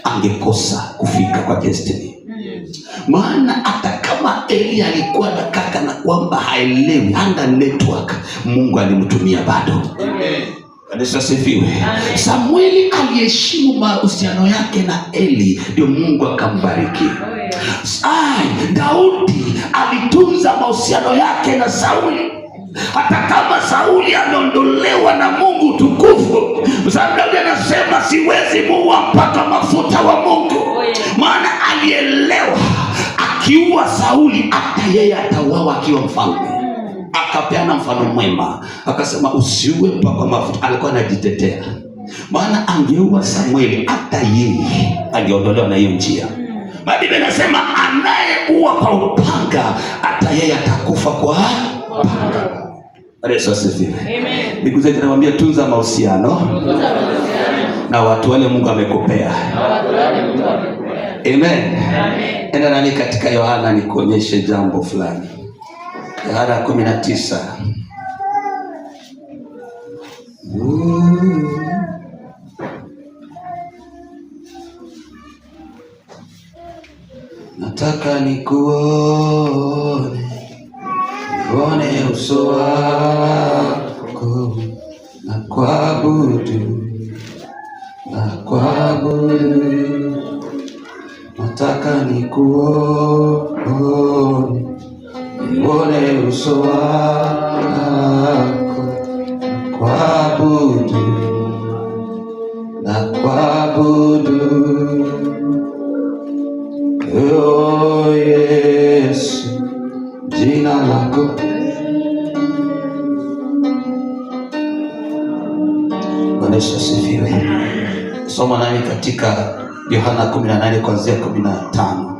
angekosa kufika kwa destiny. Maana hata kama Eli alikuwa na kaka na kwamba haelewi, hana network, Mungu alimtumia bado. Bwana Yesu asifiwe. Amen. Samueli aliheshimu mahusiano yake na Eli, ndio Mungu akambariki. Oh, yes. Ai, Daudi alitunza mahusiano yake na Sauli hata kama Sauli ameondolewa na Mungu tukufu. Sababu Daudi anasema siwezi muua mpaka mafuta wa Mungu, Oh, yes. maana alielewa akiua Sauli hata yeye atauawa akiwa mfalme. Akapeana mfano mwema, akasema usiue mpaka mafuta. Alikuwa anajitetea, maana angeua Samueli hata yeye angeondolewa na hiyo njia. Biblia inasema anayeua kwa upanga hata yeye atakufa kwa panga. Bwana Yesu asifiwe. Amen. Nikuze namwambia tunza mahusiano na watu wale Mungu amekupea. Amen. Amen. Enda nami katika Yohana nikuonyeshe jambo fulani. Yohana 19. Ooh. Nataka nikuone, nione uso wako na kuabudu, na kuabudu. Nataka nikuone, nione uso wako na kuabudu, na kuabudu. Oh Yesu, jina lako. Bwana Yesu asifiwe. Soma nami katika Yohana 18 kuanzia 15.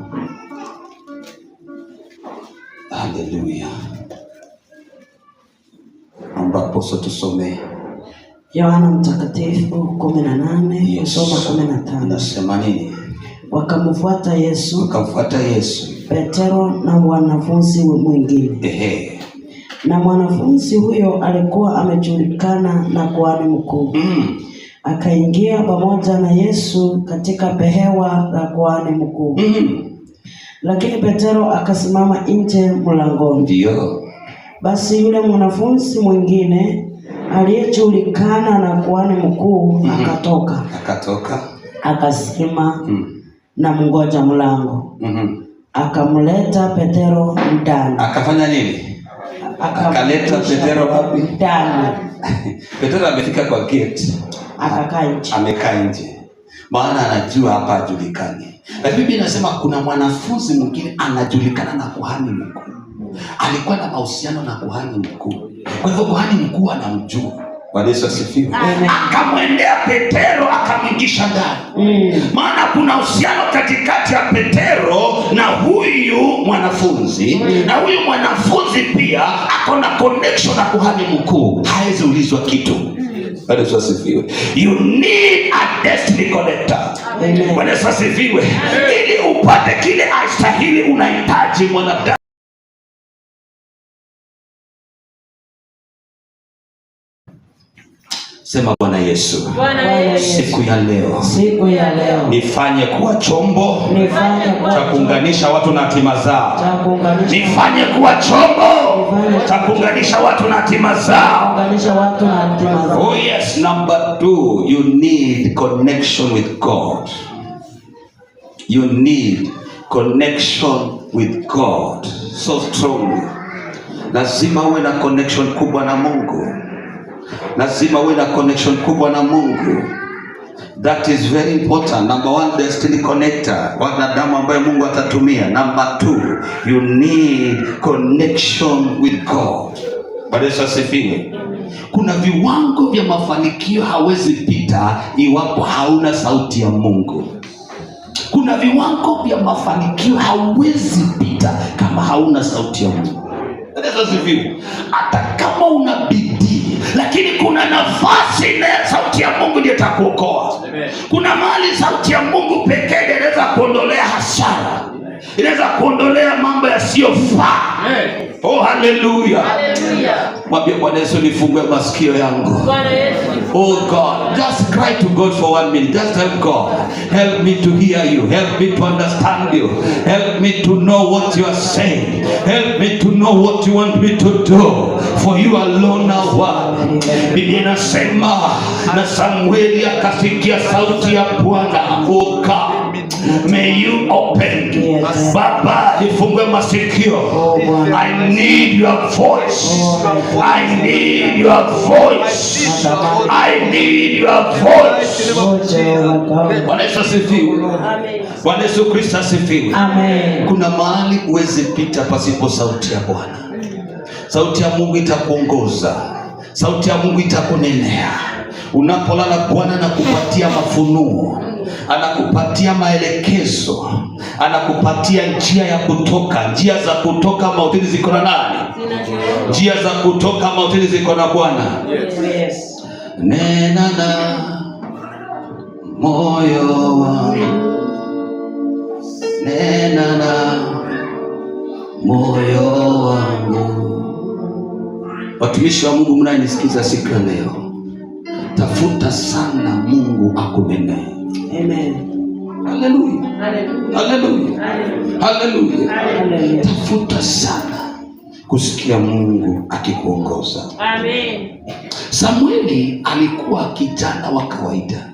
Haleluya. Ambapo sote tusome. Yohana Mtakatifu 18 Yes. kusoma 15. Nasema nini? Wakamfuata Yesu, Wakamfuata Yesu. Petero na mwanafunzi mwingine. Ehe. Na mwanafunzi huyo alikuwa amejulikana na kuhani mkuu. Akaingia pamoja na Yesu katika behewa la kuhani mkuu. Lakini Petero akasimama nje mlangoni. Ndio. Basi yule mwanafunzi mwingine aliyejulikana na kuhani mkuu akatoka, Akatoka. akasema na mngoja mlango. Akamleta Petero ndani. Akafanya nini? Akaleta Petero wapi? Ndani. Petero amefika kwa gate. Akakaa nje. Amekaa nje. Maana anajua hapa hajulikani. Lakini Biblia inasema kuna mwanafunzi mwingine anajulikana na kuhani mkuu. Alikuwa na mahusiano na kuhani mkuu. Kwa hivyo kuhani mkuu anamjua. Bwana Yesu asifiwe. Amen. Akamwendea Petero akamwingisha ndani. Maana kuna uhusiano katikati ya Petero na huyu mwanafunzi, na huyu mwanafunzi pia ako na connection na kuhani mkuu, hawezi ulizwa kitu. Bwana Yesu asifiwe. You need a destiny connector. Amen. Bwana Yesu asifiwe. Ili upate kile astahili, unahitaji mwanadamu. Sema Bwana Yesu, Bwana Yesu, siku ya leo Siku ya leo nifanye kuwa chombo nifanye kuwa cha kuunganisha watu na hatima zao. cha kuunganisha Nifanye kuwa chombo cha kuunganisha watu na hatima zao. kuunganisha watu na hatima zao. Oh yes, number 2, you need connection with God. You need connection with God so strongly. Lazima uwe na connection kubwa na Mungu. Lazima uwe na connection kubwa na Mungu. That is very important. Number 1, destiny connector, wanadamu ambaye Mungu atatumia. Number 2, you need connection with God. Bwana Yesu asifiwe. Kuna viwango vya mafanikio hawezi pita iwapo hauna sauti ya Mungu. Kuna viwango vya mafanikio hauwezi pita kama hauna sauti ya Mungu. Bwana Yesu asifiwe. Hata kama una bidii, lakini kuna nafasi na sauti ya Mungu ndiyo itakuokoa. Kuna mahali sauti ya Mungu pekee ndiyo inaweza kuondolea hasara, inaweza kuondolea mambo yasiyofaa. Oh, hallelujah. Hallelujah. Mwambie Bwana Yesu, nifungue masikio yangu. Bwana Yesu, Oh God, just cry to God for 1 minute. Just help God. Help me to hear you. Help me to understand you. Help me to know what you are saying. Help me to know what you want me to do. For you alone are worthy. Biblia inasema na Samueli akasikia sauti ya Bwana. Oh God, may you open. Baba, nifungue masikio. I need your voice. I need your voice. I need your voice. Oh, Jehovah God. Bwana Yesu asifiwe. Amen. Bwana Yesu Kristo asifiwe. Amen. Kuna mahali huwezi pita pasipo sauti ya Bwana. Sauti ya Mungu itakuongoza. Sauti ya Mungu itakunenea. Unapolala Bwana anakupatia mafunuo, anakupatia maelekezo, anakupatia njia ya kutoka. Njia za kutoka mautini ziko na nani? Njia za kutoka mautini ziko na Bwana. Yes. Nena na moyo wangu, nena na moyo wangu. Watumishi wa Mungu mnayenisikiza siku ya leo, tafuta sana Mungu akunenee. Amen. Haleluya, Hallelujah. haleluya, haleluya. Hallelujah. Tafuta sana kusikia Mungu akikuongoza. Amen. Samueli alikuwa kijana wa kawaida,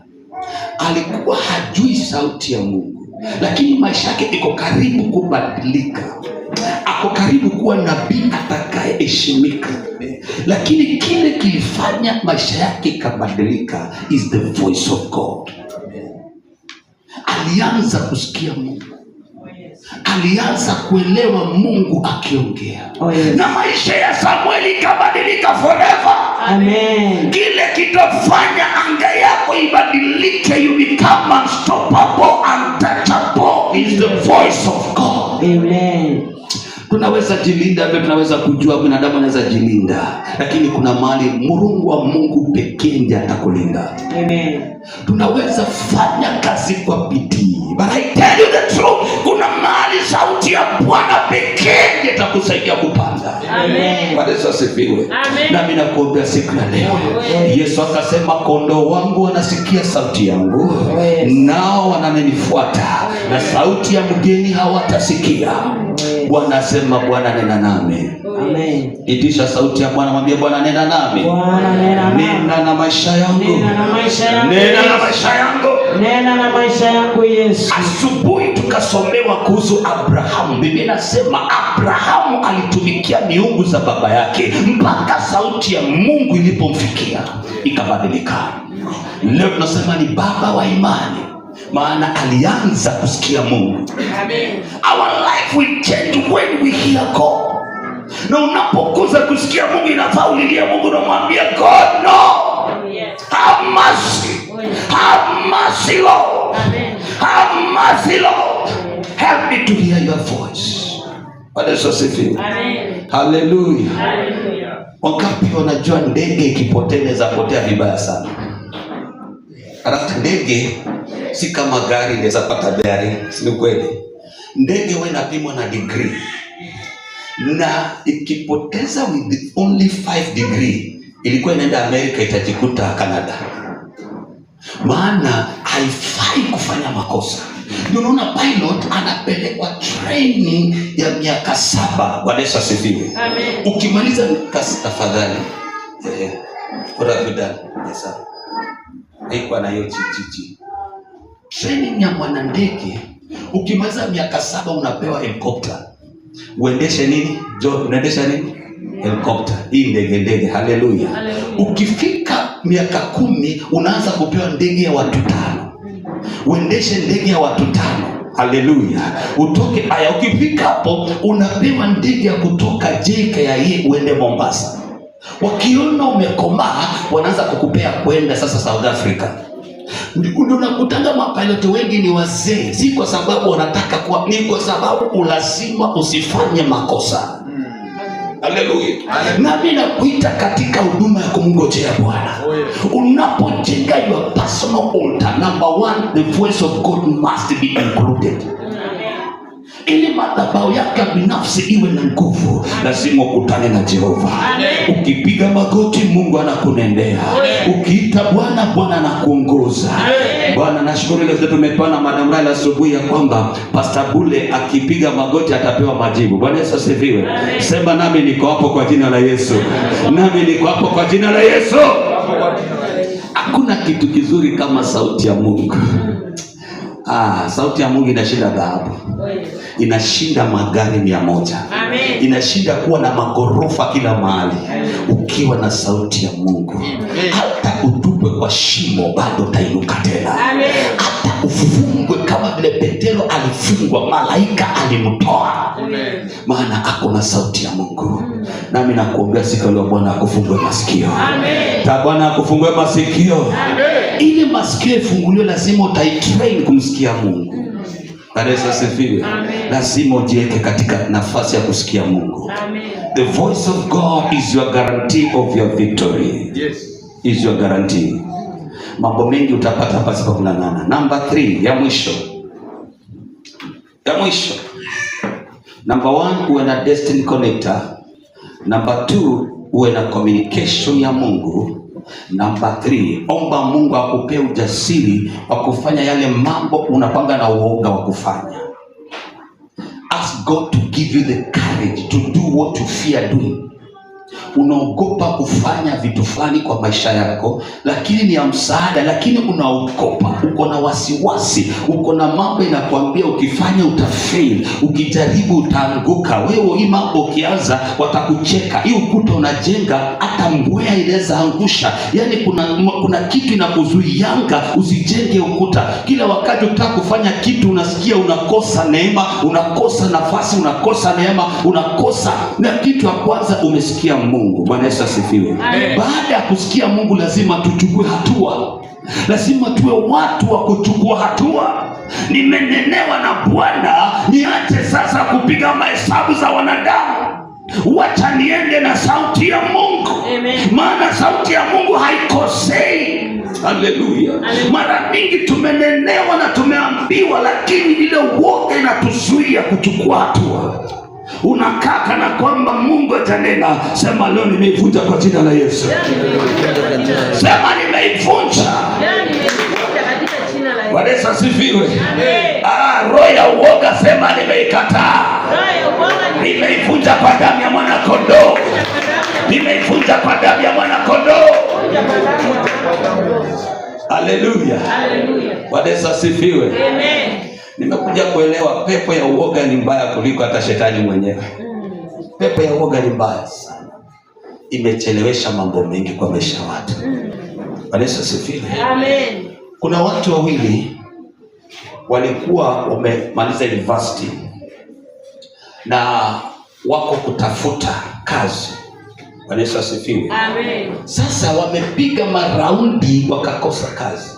alikuwa hajui sauti ya Mungu, lakini maisha yake iko karibu kubadilika. Ako karibu kuwa nabii atakayeheshimika, lakini kile kilifanya maisha yake ikabadilika is the voice of God. Alianza kusikia Mungu, alianza kuelewa Mungu akiongea. Oh, yes. Na maisha ya Samueli ikabadilika forever. Amen. Kile kitafanya anga yako ibadilike, you become unstoppable, untouchable, is the voice of God. Amen. Tunaweza jilinda vile tunaweza kujua binadamu anaweza jilinda, lakini kuna mahali murungu wa Mungu pekee ndiye atakulinda. Amen. Tunaweza fanya kazi kwa bidii, but I tell you the truth, kuna mahali sauti ya Bwana pekee ndiye itakusaidia kupanda. Amen. Bwana Yesu asifiwe. Amen. Nami nakuombea siku ya leo. Yesu akasema, kondoo wangu wanasikia sauti yangu, Yes. nao wananifuata, na sauti ya mgeni hawatasikia. Bwana asema, Bwana nena nami. Amen. Itisha sauti ya Bwana, mwambie Bwana nena nami. Bwana nena nami. Nena na maisha yangu. Nena na maisha yangu. Nena na maisha yangu. Nena na maisha yangu Yesu. Asubuhi tukasomewa kuhusu Abrahamu. Biblia inasema Abrahamu alitumikia miungu za baba yake mpaka sauti ya Mungu ilipomfikia ikabadilika. Leo tunasema ni baba wa imani, maana alianza kusikia Mungu. Amen. Our life will change when we hear God. Na unapokosa kusikia Mungu, inafaa ulilie Mungu na umwambie, "God, no." Have mercy. Have mercy, Lord. Amen. Have mercy, Lord. Help me to hear your voice. Bwana Yesu asifiwe. Amen. Haleluya. Hallelujah. Wangapi wanajua ndege ikipotea inaweza potea vibaya sana? Halafu ndege si kama gari inaweza pata gari, si ni kweli? Ndege huwa inapimwa na degree, na ikipoteza with only 5 degree, ilikuwa inaenda Amerika itajikuta Canada, maana haifai kufanya makosa. Ndio unaona pilot anapelekwa training ya miaka 7. Bwana Yesu asifiwe. Amen. Ukimaliza kasi, tafadhali, what have you done? Yes, sir. Haikuwa na hiyo chichichi. Training ya mwanandege, ukimaliza miaka 7 unapewa helicopter. Uendeshe nini? Jo, unaendesha nini? Helicopter. Hii ndege ndege. Haleluya. Haleluya. Ukifika miaka 10 unaanza kupewa ndege ya watu tano. Uendeshe ndege ya watu tano. Haleluya. Utoke aya, ukifika hapo unapewa ndege ya kutoka JKIA uende Mombasa. Wakiona umekomaa, wanaanza kukupea kwenda sasa South Africa. Ndio unakutanga mapilot wengi ni wazee, si kwa sababu wanataka kuwa, ni kwa sababu ulazima usifanye makosa. Haleluya. Nami nakuita katika huduma ya kumngojea Bwana. Unapojenga your personal altar, number one, the voice of God must be included. Ili madhabahu yako ya binafsi iwe na nguvu, lazima ukutane na Jehova. Ukipiga magoti, Mungu anakunendea. Ukiita Bwana, Bwana anakuongoza. Bwana, nashukuru leo tumepana Madam Raila asubuhi ya kwamba Pastor Bule akipiga magoti atapewa majibu. Bwana Yesu asifiwe. Sema nami niko hapo kwa jina la Yesu. Nami niko hapo kwa jina la Yesu. Hakuna kitu kizuri kama sauti ya Mungu. Ah, sauti ya Mungu inashinda dhahabu, inashinda magari 100, Amen. inashinda kuwa na magorofa kila mahali. Ukiwa na sauti ya Mungu, hata utupwe kwa shimo bado utainuka tena. Amen. Hata ufungwe kama vile Petero alifungwa, malaika alimtoa, maana ako na sauti ya Mungu. Nami nakuombea siku ya leo, Bwana akufungue masikio. Amen. Ta Bwana akufungue masikio. Ili masikio ifunguliwe, lazima utaitrain kumsikia Mungu. Bwana Yesu asifiwe. Amen. Lazima ujiweke katika nafasi ya kusikia Mungu. Amen. The voice of God is your guarantee of your victory. Is your guarantee. Mambo mengi utapata pasipo kung'ang'ana. Number 3 ya mwisho. Ya mwisho. Number 1, uwe na destiny connector. Number 2, uwe na communication ya Mungu. Number 3, omba Mungu akupee ujasiri wa kufanya yale mambo unapanga na uoga wa kufanya. Ask God to give you the courage to do what you fear doing. Unaogopa kufanya vitu fulani kwa maisha yako, lakini ni ya msaada, lakini unaogopa, uko na wasiwasi, uko na mambo inakwambia ukifanya utafail, ukijaribu utaanguka. Wewe hii mambo ukianza watakucheka, hii ukuta unajenga hata mbweha inaweza angusha. Yani kuna kitu inakuzuianga usijenge ukuta. Kila wakati ukitaka kufanya kitu unasikia unakosa neema, unakosa nafasi, unakosa neema, unakosa na kitu ya kwanza umesikia Mungu. Bwana Yesu asifiwe. Amen. Baada ya kusikia Mungu lazima tuchukue hatua, lazima tuwe watu wa kuchukua hatua. Nimenenewa na Bwana, niache sasa kupiga mahesabu za wanadamu, wacha niende na sauti ya Mungu. Amen. Maana sauti ya Mungu haikosei. Haleluya! Mara mingi tumenenewa na tumeambiwa, lakini ile uoga inatuzuia kuchukua hatua. Unakaa kana kwamba Mungu atanena. Sema leo nimeivunja kwa jina la Yesu. Sema nimeivunja. Leo nimeivunja katika jina la Yesu. Bwana Yesu asifiwe. Amen. Ah, roho ya uoga sema nimeikataa. Roho ya uoga Nimeivunja kwa damu ya mwana kondoo. Nimeivunja kwa damu ya mwana kondoo. nimeivunja kwa damu ya mwana kondoo. Haleluya. Haleluya. Bwana Yesu asifiwe. Amen. Nimekuja kuelewa pepo ya uoga ni mbaya kuliko hata shetani mwenyewe. Pepo ya uoga ni mbaya sana, imechelewesha mambo mengi kwa maisha ya watu. Bwana Yesu asifiwe. Amen. Kuna watu wawili walikuwa wamemaliza university na Wako kutafuta kazi. Bwana Yesu asifiwe. Amen. Sasa wamepiga maraundi wakakosa kazi,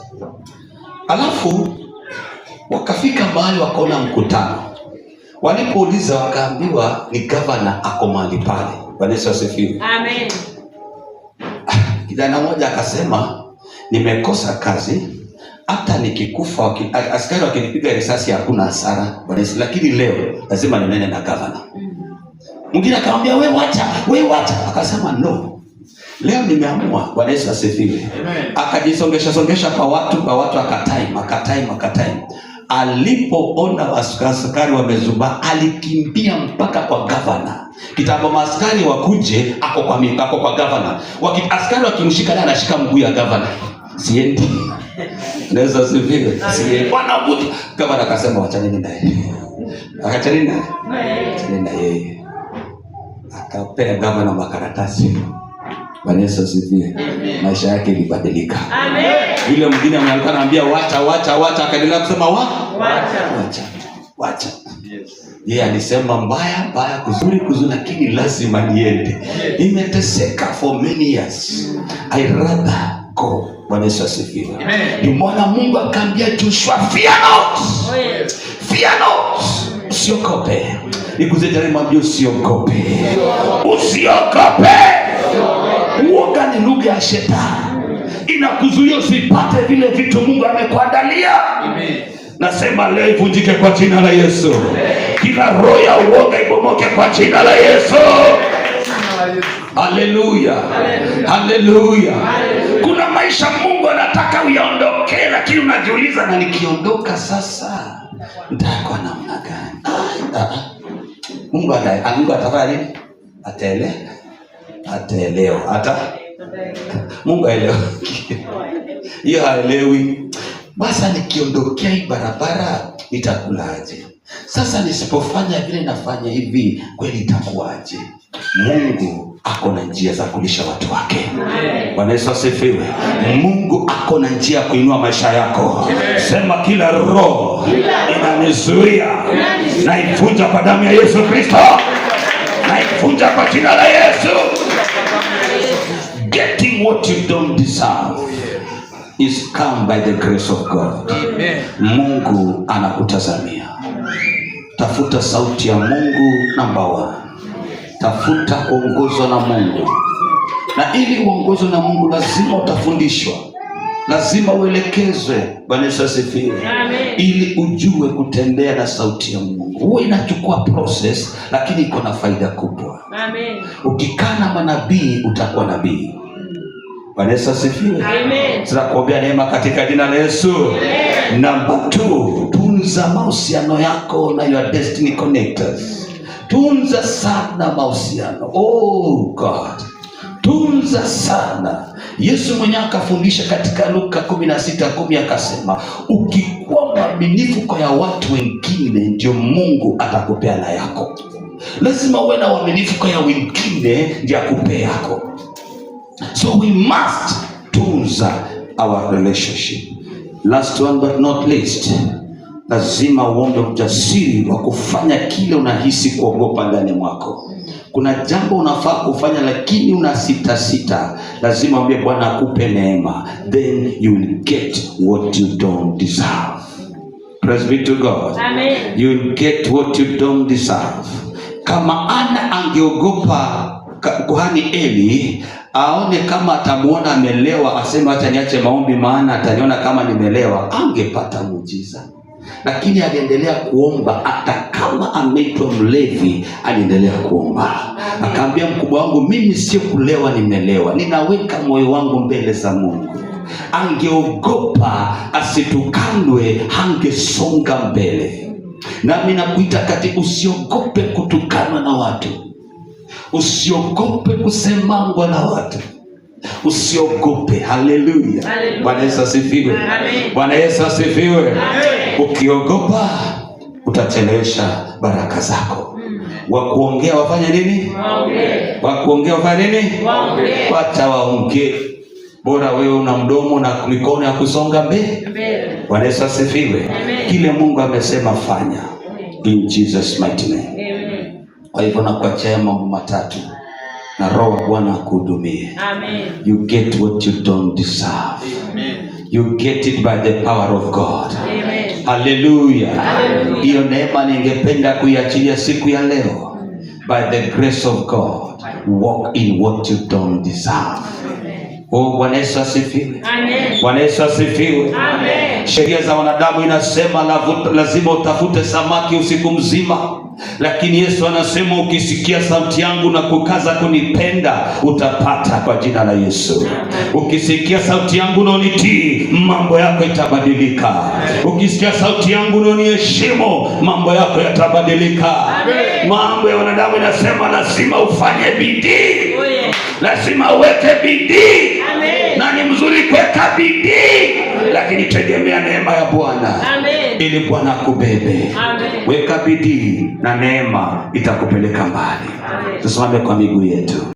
alafu wakafika mahali wakaona mkutano. Walipouliza wakaambiwa ni gavana ako mahali pale. Bwana Yesu asifiwe. Amen. Kijana mmoja akasema, nimekosa kazi, hata nikikufa askari wakinipiga risasi hakuna hasara. Bwana Yesu, lakini leo lazima ninene na gavana. Mwingine akamwambia, we wacha, we wacha. Akasema no, leo nimeamua. Bwana Yesu asifiwe. Akajisongesha songesha kwa watu, akatime, akatime, akatime. Alipoona askari wamezubaa, alikimbia mpaka kwa gavana. Kitambo maaskari wakuje, ako kwa gavana. Askari wakimshika, naye anashika mguu ya gavana. Siendi. Naweza sifiwe. Siendi. Wanavuta. Gavana akasema wachaneni naye. Akachaneni naye. Achaneni na yeye. Akapea gavana makaratasi. Bwana Yesu asifiwe. Maisha yake ilibadilika. Amen. Yule mwingine mwenye alikuwa anaambia wacha, wacha, wacha, akaendelea kusema wa Wacha. wacha, wacha. Yeye alisema mbaya mbaya, kuzuri kuzuri, lakini lazima niende. Nimeteseka for many years. I rather go. Bwana Yesu asifiwe. Ndio maana Mungu akaambia Joshua, fear not. Oh, yes. Fear not. Usiogope. Nikuze jirani, mwambie usiogope. Usiogope. Uoga ni lugha ya shetani, inakuzuia usipate vile vitu Mungu amekuandalia. Nasema leo ivunjike kwa jina la Yesu. Kila roho ya uoga ibomoke kwa jina la Yesu. Haleluya, haleluya. Kuna maisha Mungu anataka uyaondokee, lakini unajiuliza, na nikiondoka sasa nitakuwa namna gani? Ah, ah. Mungu atafanya nini? Ataelewa. Hata Mungu aelewa hiyo, haelewi. Basa nikiondokea hii barabara nitakulaje? Sasa nisipofanya vile nafanya hivi, kweli itakuwaje? Mungu ako na njia za kulisha watu wake. Bwana Yesu asifiwe. Mungu ako na njia ya kuinua maisha yako. Sema, kila roho inanizuia naivunja kwa damu ya Yesu Kristo, naivunja kwa jina la Yesu. Getting what you don't deserve is come by the grace of God. Mungu anakutazamia. Tafuta sauti ya Mungu number one. Tafuta kuongozwa na Mungu, na ili uongozwe na Mungu lazima utafundishwa, lazima uelekezwe. Bwana Yesu asifiwe. Amen. Ili ujue kutembea na sauti ya Mungu. Huwa inachukua process, lakini iko na faida kubwa. Amen. Ukikaa na manabii utakuwa nabii. Bwana Yesu asifiwe. Amen. Tunakuombea neema katika jina la Yesu. Namba 2, tunza mahusiano yako na your destiny connectors. Tunza sana mahusiano. Oh God, tunza sana. Yesu mwenyewe akafundisha katika Luka 16:10 akasema, ukikuwa mwaminifu kwa ya watu wengine, ndio Mungu atakupea na yako. Lazima uwe na uaminifu kwa ya wengine ndio akupea yako. So we must tunza our relationship. Last one but not least, lazima uombe ujasiri wa kufanya kile unahisi kuogopa ndani mwako. Kuna jambo unafaa kufanya lakini una sita sita, lazima uambie Bwana akupe neema, then you will get what you don't deserve. Praise be to God. Amen. You will get what you don't deserve. Kama Ana angeogopa kuhani Eli aone kama atamuona amelewa, aseme acha niache maombi, maana ataniona kama nimelewa, angepata muujiza. Lakini aliendelea kuomba, hata kama ameitwa mlevi, aliendelea kuomba. Akaambia mkubwa wangu, mimi sio kulewa, nimelewa, ninaweka moyo wangu mbele za Mungu. Angeogopa asitukanwe, hangesonga mbele. Nami nakuita kati, usiogope kutukanwa na watu, usiogope kusemangwa na watu, usiogope. Haleluya, Haleluya. Bwana Yesu asifiwe. Amen. Bwana Yesu asifiwe. Amen. Ukiogopa utachelewesha baraka zako. Wa kuongea wafanye nini? Waongee. Wa kuongea wafanye nini? Waongee. Wacha waongee, bora wewe una mdomo na mikono ya kusonga mbele. Mbele. Bwana Yesu asifiwe. Amen. Kile Mungu amesema fanya, in Jesus mighty name. Amen. Kwa hivyo nakuachia mambo matatu na Roho wa Bwana akuhudumie. Amen. You get what you don't deserve. You get it by the power of God. Amen. Haleluya. Hiyo neema ningependa kuiachilia siku ya leo. By the grace of God, walk in what you don't deserve. Oh, Bwana Yesu asifiwe. Amen. Bwana Yesu asifiwe. Amen. Sheria za wanadamu inasema lazima utafute samaki usiku mzima, lakini Yesu anasema ukisikia sauti yangu na kukaza kunipenda utapata kwa jina la Yesu. Ukisikia sauti yangu na unitii, mambo yako itabadilika. Ukisikia sauti yangu na uniheshimu, mambo yako yatabadilika. Mambo ya wanadamu inasema lazima ufanye bidii, Oh, yes. lazima uweke bidii Amen. na ni mzuri kuweka bidii, lakini tegemea neema ya Bwana Amen. ili Bwana akubebe. Amen. Weka bidii na neema itakupeleka mbali. Amen. Tusimame kwa miguu yetu.